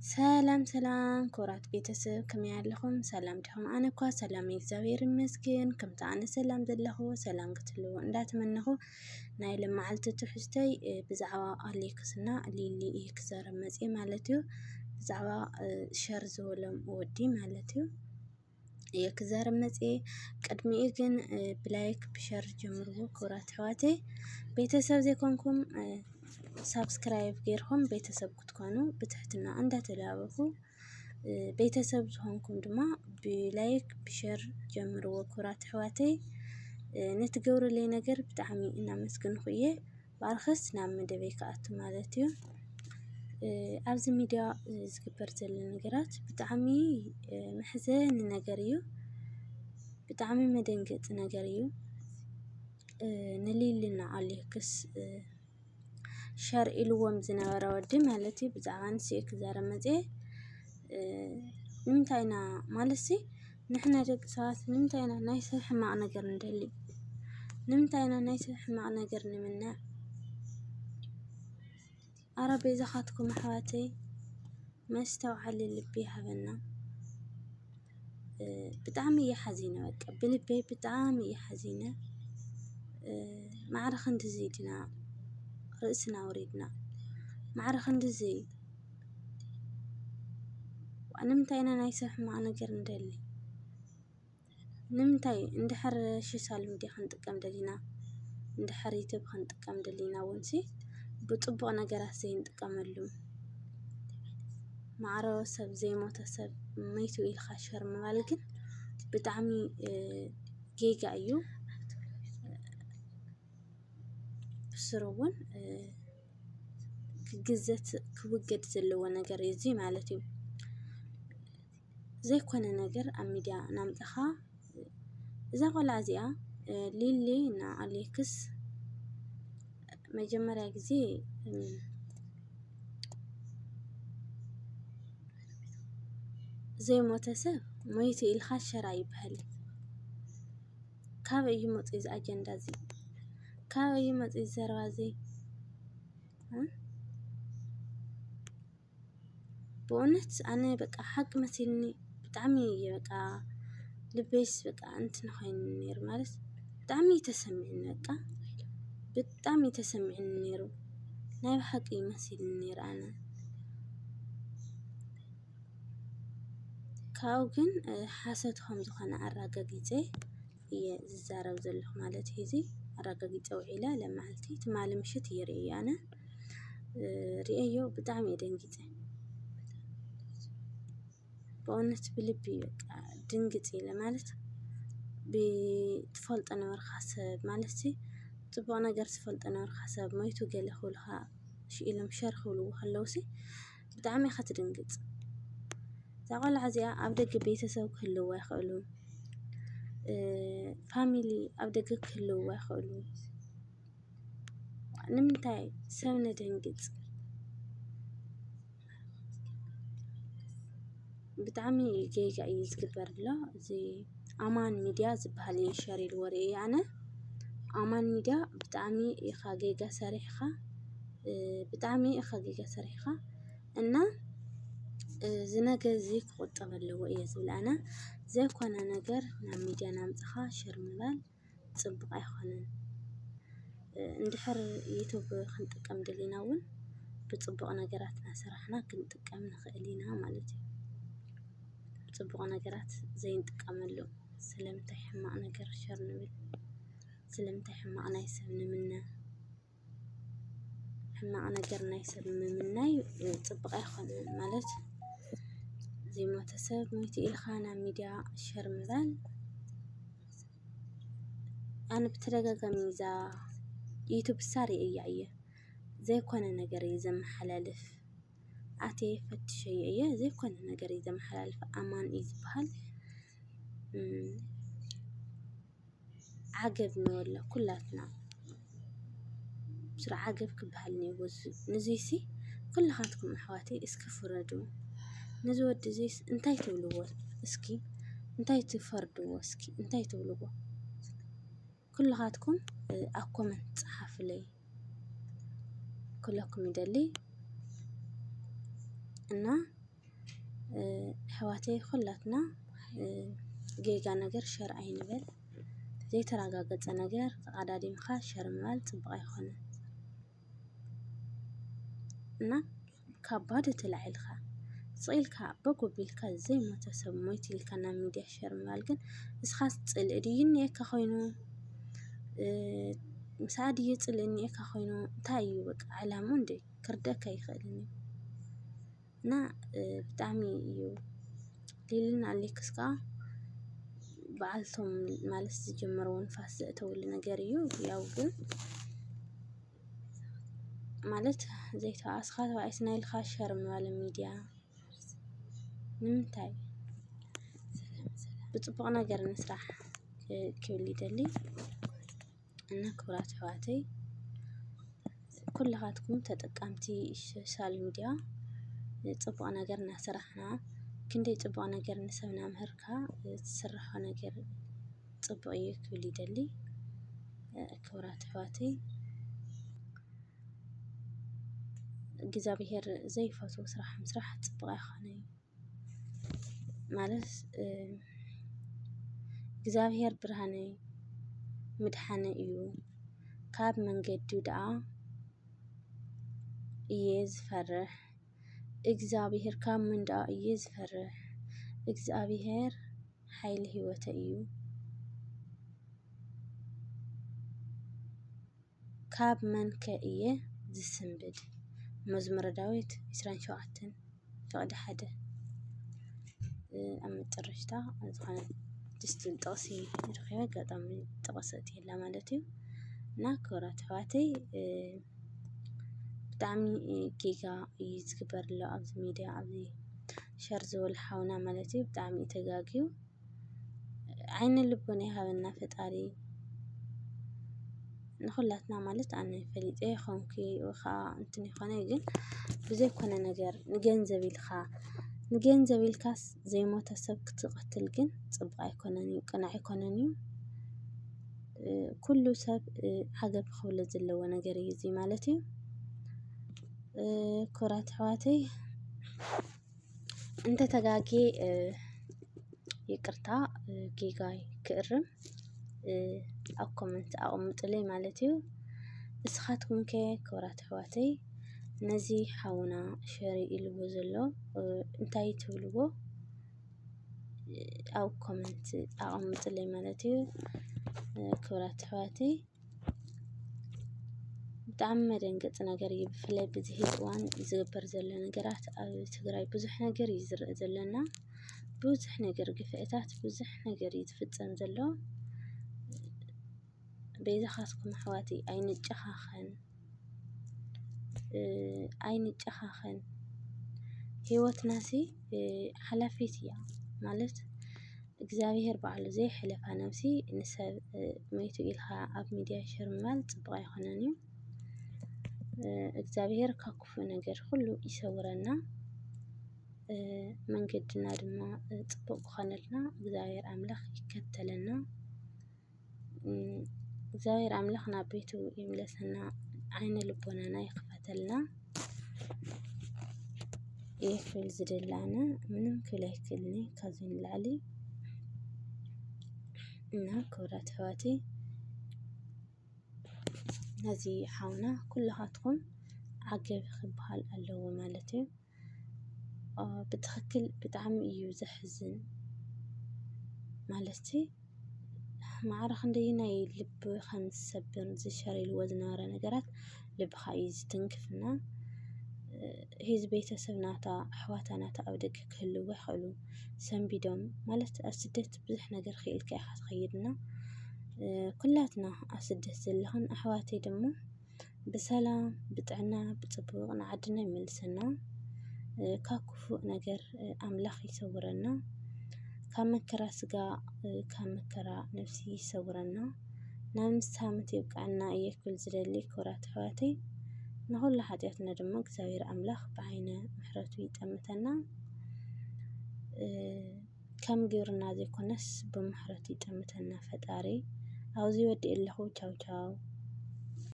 ሰላም ሰላም ክቡራት ቤተሰብ፣ ከመይ ኣለኹም? ሰላም ዲኹም? ኣነ እኳ ሰላም እየ፣ እግዚኣብሔር ይመስገን። ከምቲ ኣነ ሰላም ዘለኹ፣ ሰላም ክትህልዉ እንዳተመነኹ፣ ናይ ሎመዓልቲ ትሕዝቶይ፣ እ፣ ብዛዕባ ኣሌክስ እና ሊሊ እየ ክዛረብ መፅየ ማለት እዩ። ብዛዕባ፣ እ፣ ሸር ዝበሎም ወዲ ማለት እዩ። እየ ክዛረብ መፅየ። ቅድሚኡ ግን፣ እ፣ ብላይክ ብሸር ጀምርዎ ክቡራት ኣሕዋተይ። ቤተሰብ ዘይኮንኩም፣ እ፣ ሳብስክራይብ ጌርኩም ቤተሰብ ክትኮኑ ብትሕትና እንዳተላበኹ፣ እ፣ ቤተሰብ ዝኾንኩም ድማ ብላይክ ብሸር ጀምርዎ ክቡራት ኣሕዋተይ። እ፣ ንትገብሩለይ ነገር ብጣዕሚ እናመስገንኩ እየ። ብኣርክስ ናብ መደበይ ክኣቱ ማለት እዩ። እ፣ ኣብዚ ሚድያ፣ እ፣ ዝግበር ዘሎ ነገራት ብጣዕሚ፣ እ፣ መሕዘኒ ነገር እዩ። ብጣዕሚ መደንገፂ ነገር እዩ። እ፣ ንሊሊ እና ኣሌክስ፣ እ፣ ሸር ኢልዎም ዝነበረ ወዲ ማለት እዩ። ብዛዕባ ንሱ እየ ክዛረብ መፅየ። እ፣ ንምንታይ ኢና ማለት ሲ ንሕና ደቂ ሰባት ንምንታይ ኢና ናይ ሰብ ሕማቕ ነገር ንደሊ? ንምንታይ ኢና ናይ ሰብ ሕማቕ ነገር ንምነ? ኣረ ቤዛኻትኩም ኣሕዋተይ መስተውዓሊ ልቢ ይሃበና። እ፣ ብጣዕሚ እየ ሓዚነ፣ በቃ ብልበይ ብጣዕሚ እየ ሓዚነ። እ፣ ማዕረ ክንድዚ ዲና ርእስና ወሪድና? ማዕረ ክንድዚ ዋ፣ ንምንታይ ኢና ናይ ሰብ ሕማቕ ነገር ንደሊ? ንምንታይ እንድሕር ሶሻል ሚድያ ክንጥቀም ደሊና፣ እንድሕር ዩቱብ ክንጥቀም ደሊና እውን ሲ ብፅቡቕ ነገራት ዘይንጥቀመሉ? ማዕረ ሰብ ዘይሞተ ሰብ መይቱ ኢልካ ሸር ምባል ግን ብጣዕሚ፣ እ፣ ጌጋ እዩ። ብስሩ እውን፣ እ፣ ክግዘት ክውገድ ዘለዎ ነገር እዩ እዚ ማለት እዩ። ዘይኮነ ነገር ኣብ ሚድያ እናምፀኻ እዛ ቆልዓ እዚኣ፣ እ፣ ሊሊ እና ኣሌክስ መጀመርያ ግዜ፣ እ፣ ዘይሞተ ሰብ ሞይቱ ኢልካ ሸር ኣይበሃልን። ካበይ እዩ መፂኡ እዚ ኣጀንዳ እዚ? ካበይ እዩ መፂኡ እዚ ዘረባ እዚ? እ? ብእውነት ኣነ በቃ ሓቂ መሲልኒ ብጣዕሚ እየ በቃ ልበይስ በቃ እንትን ኮይኑ ነይሩ ማለት ብጣዕሚ እዩ ተሰሚዕኒ በቃ ብጣዕሚ እዩ ተሰሚዕኒ ነይሩ ናይ ብሓቂ እዩ መሲልኒ ነይሩ ኣነ ካብኡ ግን እ፣ ሓሶት ከም ዝኾነ ኣረጋጊፀ እየ ዝዛረብ ዘለኹ ማለት እዩ። እዚ ኣረጋጊፀ ውዒለ ለመዓልቲ ትማሊ ምሽት እየ ርእየ ኣነ እ፣ ርእየዮ ብጣዕሚ እየ ደንጊፀ። ብእውነት ብልቢ በቃ ድንግፅ ኢለ ማለት ብትፈልጦ ነበርካ ሰብ ማለት ሲ ፅቡቕ ነገር ዝፈልጦ ነበርካ ሰብ ሞይቱ ገለ ክብሉኻ ሽኢሎም ሸር ክብልዎ ከለዉ ሲ ብጣዕሚ ኢኻ ትድንግፅ። እዛ ቆልዓ እዚኣ ኣብ ደገ ቤተሰብ ክህልዋ ይኽእሉ፣ እ፣ ፋሚሊ ኣብ ደገ ክህልዋ ይኽእሉ። ንምንታይ ሰብ ነደንግፅ? ብጣዕሚ ጌጋ እዩ ዝግበር ኣሎ። እዚ ኣማን ሚድያ ዝበሃል እዩ ሸር ኢልዎ ርእየ ኣነ። ኣማን ሚድያ ብጣዕሚ ኢኻ ጌጋ ሰሪሕኻ፣ እ፣ ብጣዕሚ ኢኻ ጌጋ ሰሪሕኻ እና እዚ ነገር እዚ ክቑጠብ ኣለዎ እየ ዝብል ኣነ። ዘይኮነ ነገር ናብ ሚድያ ናምፅኻ ሸር ምባል ፅቡቕ ኣይኾነን። እንድሕር ዩቱብ ክንጥቀም ደሊና እውን ብፅቡቕ ነገራት እናሰራሕና ክንጥቀም ንኽእል ኢና ማለት እዩ። ፅቡቕ ነገራት ዘይንጥቀመሉ ስለምንታይ ሕማቕ ነገር ሸር ንብል? ስለምንታይ ሕማቕ ናይ ሰብ ንምነ? ሕማቕ ነገር ናይ ሰብ ምምናይ ፅቡቕ ኣይኮነን ማለት ዘይሞተ ሰብ ሞይቱ ኢልካ ናብ ሚድያ ሸር ምባል ኣነ ብተደጋጋሚ እዛ ዩቱብ ሳሪ እያ እየ ዘይኮነ ነገር እየ ዘመሓላልፍ ኣትየ ፈትሸዮ እየ ዘይኮነ ነገር እየ ዘመሓላልፍ ኣማን እዩ ዝበሃል ዓገብ ንበሎ ኩላትና ስራ ዓገብ ክበሃል ነይዎ ንዙይሲ ኩልኻትኩም ኣሕዋተይ እስኪ ፍረዱ ነዚ ወዲ እዙይስ እንታይ ትብልዎ እስኪ እንታይ ትፈርድዎ እስኪ እንታይ ትብልዎ ኩልኻትኩም ኣብ ኮመንት ፀሓፉለይ ክብለኩም ይደሊ እና ኣሕዋተይ፣ ኩላትና ጌጋ ነገር ሸር ኣይንበል። ዘይተረጋገጸ ነገር ተቐዳዲምካ ሸር ምባል ጽቡቕ ኣይኮነን። እና ካብ ባዶ ተላዒልካ ስቕ ኢልካ በጎ ቢልካ ዘይሞተ ሰብ ሞይቱ ኢልካ ናብ ሚድያ ሸር ምባል ግን፣ እስኻስ ጽልኢ ድዩ እኒኤካ ኮይኑ? ምሳኣ ድዩ ጽልኢ እኒኤካ ኮይኑ? እንታይ እዩ በቃ ዕላሙ እንዴ? ክርደካ ይኽእልን እዩ። እና ብጣዕሚ እዩ። ሊልን ኣሌክስ ከዓ በዓልቶም ማለት ዝጀመርዎ ንፋስ ዘእተውሉ ነገር እዩ። ያው ግን ማለት ዘይተዋኣስኻ ተባኢስና ኢልካ ሸር ምባል ሚድያ ንምንታይ? ብፅቡቕ ነገር ንስራሕ ክብል ይደሊ። እና ክቡራት ኣሕዋተይ፣ ኩልኻትኩም ተጠቀምቲ ሶሻል ሚድያ ፅቡቕ ነገር እናሰራሕና፣ ክንደይ ፅቡቕ ነገር ንሰብ እናምሃርካ ትስርሖ ነገር ፅቡቕ እዩ ክብል ይደሊ። ክቡራት ኣሕዋተይ፣ እግዚኣብሄር ዘይፈትዎ ስራሕ ምስራሕ ፅቡቕ ኣይኮነን እዩ። ማለት እግዚኣብሄር ብርሃነይ ምድሓነይ እዩ፣ ካብ መንገዱ ደኣ እየ ዝፈርሕ። እግዚኣብሄር ካብ መን ደኣ እየ ዝፈርሕ? እግዚኣብሄር ሓይሊ ህይወተይ እዩ። ካብ መን ከ እየ ዝስንብድ? መዝሙረ ዳዊት ዕስራን ሸውዓተን ፍቕዲ ሓደ። ኣብ መጨረሽታ ዝኾነ ድስቲል ጥቕሲ ረኺበ፣ ኣጋጣሚ ጥቕሲ እትየላ ማለት እዩ። እና ክቡራት ኣሕዋተይ፣ ብጣዕሚ ጌጋ እዩ ዝግበር ኣሎ ኣብዚ ሚድያ፣ ኣብዚ ሸር ዝብል ሓውና ማለት እዩ። ብጣዕሚ እዩ ተጋግዩ። ዓይነ ልቦና ይሃበና ፈጣሪ ንኹላትና። ማለት ኣነ ፈሊጠ ይኾንኩ ወይ ከዓ እንትን ይኾነ፣ ግን ብዘይኮነ ነገር ንገንዘብ ኢልካ፣ ንገንዘብ ኢልካስ ዘይሞተ ሰብ ክትቐትል ግን ፅቡቕ ኣይኮነን እዩ፣ ቅኑዕ ኣይኮነን እዩ። ኩሉ ሰብ ዓገብ ክብሎ ዘለዎ ነገር እዩ እዚ ማለት እዩ። ክቡራት ኣሕዋተይ፣ እንተተጋግየ ይቅርታ፣ ጌጋይ ክእርም ኣብ ኮመንት ኣቐምጡለይ ማለት እዩ። ንስኻትኩም ከ ክቡራት ኣሕዋተይ፣ ነዚ ሓውና ሸር ኢልዎ ዘሎ እንታይ ትብልዎ? ኣብ ኮመንት ኣቐምጡለይ ማለት እዩ። ክቡራት ኣሕዋተይ፣ ብጣዕሚ መደንገፂ ነገር እዩ። ብፍላይ ብዚ ሕዚ እዋን ዝግበር ዘሎ ነገራት፣ ኣብ ትግራይ ብዙሕ ነገር እዩ ዝረአ ዘለና፣ ብዙሕ ነገር፣ ግፍዕታት፣ ብዙሕ ነገር እዩ ዝፍፀም ዘሎ። በይዛኻትኩም ኣሕዋተይ ኣይንጨኻኸን፣ ኣይንጨኻኸን። ህይወትናሲ ሓላፊት እያ ማለት እግዚኣብሄር ባዕሉ ዘይሕለፋ ነብሲ ንሰብ ሞይቱ ኢልካ ኣብ ሚድያ ሸር ምባል ፅቡቕ ኣይኮነን እዩ። እግዚኣብሄር ካብ ክፉእ ነገር ኩሉ ይሰውረና፣ መንገድና ድማ ፅቡቕ ክኾነልና እግዚኣብሄር ኣምላኽ ይከተለና። እግዚኣብሔር ኣምላኽ ናብ ቤቱ ይምለሰና፣ ዓይነ ልቦናና ይኽፈተልና። ይኽእል ዝደላነ ምንም ክብል ኣይክእልኒ ካብዚ ንላዕሊ። እና ክቡራት ኣሕዋተይ፣ ነዚ ሓውና ኩልኻትኩም ዓገብ ክበሃል ኣለዎ ማለት እዩ። ብትኽክል ብጣዕሚ እዩ ዘሕዝን። ማለትሲ ማዕረ ክንደየናይ ልቢ ከም ዝሰብር ዝሸር ኢልዎ ዝነበረ ነገራት ልብኻ እዩ ዝትንክፍና። ሂዚ ቤተሰብ ናታ ኣሕዋታ ናታ ኣብ ደገ ክህልዎ ይኽእሉ ሰንቢዶም ማለት ኣብ ስደት ብዙሕ ነገር ክኢልካ ኢኻ ትኸይድና። ኩላትና ኣብ ስደት ዘለኽን ኣሕዋተይ ደሞ ብሰላም ብጥዕና ብፅቡቕ ንዓድና ይመልሰና። ካብ ክፉእ ነገር ኣምላኽ ይሰውረና። ካብ መከራ ስጋ ካብ መከራ ነፍሲ ይሰውረና። ናብ ንስሓ ምት የብቅዐና እየ ክብል ዝደሊ ክቡራት ኣሕዋተይ። ንኹሉ ሓጢኣትና ድማ እግዚኣብሔር ኣምላኽ ብዓይነ ምሕረቱ ይጠምተና። ከም ግብርና ዘይኮነስ ብምሕረቱ ይጠምተና ፈጣሪ። ኣብዚ ወዲእ ኣለኹ። ቻው ቻው።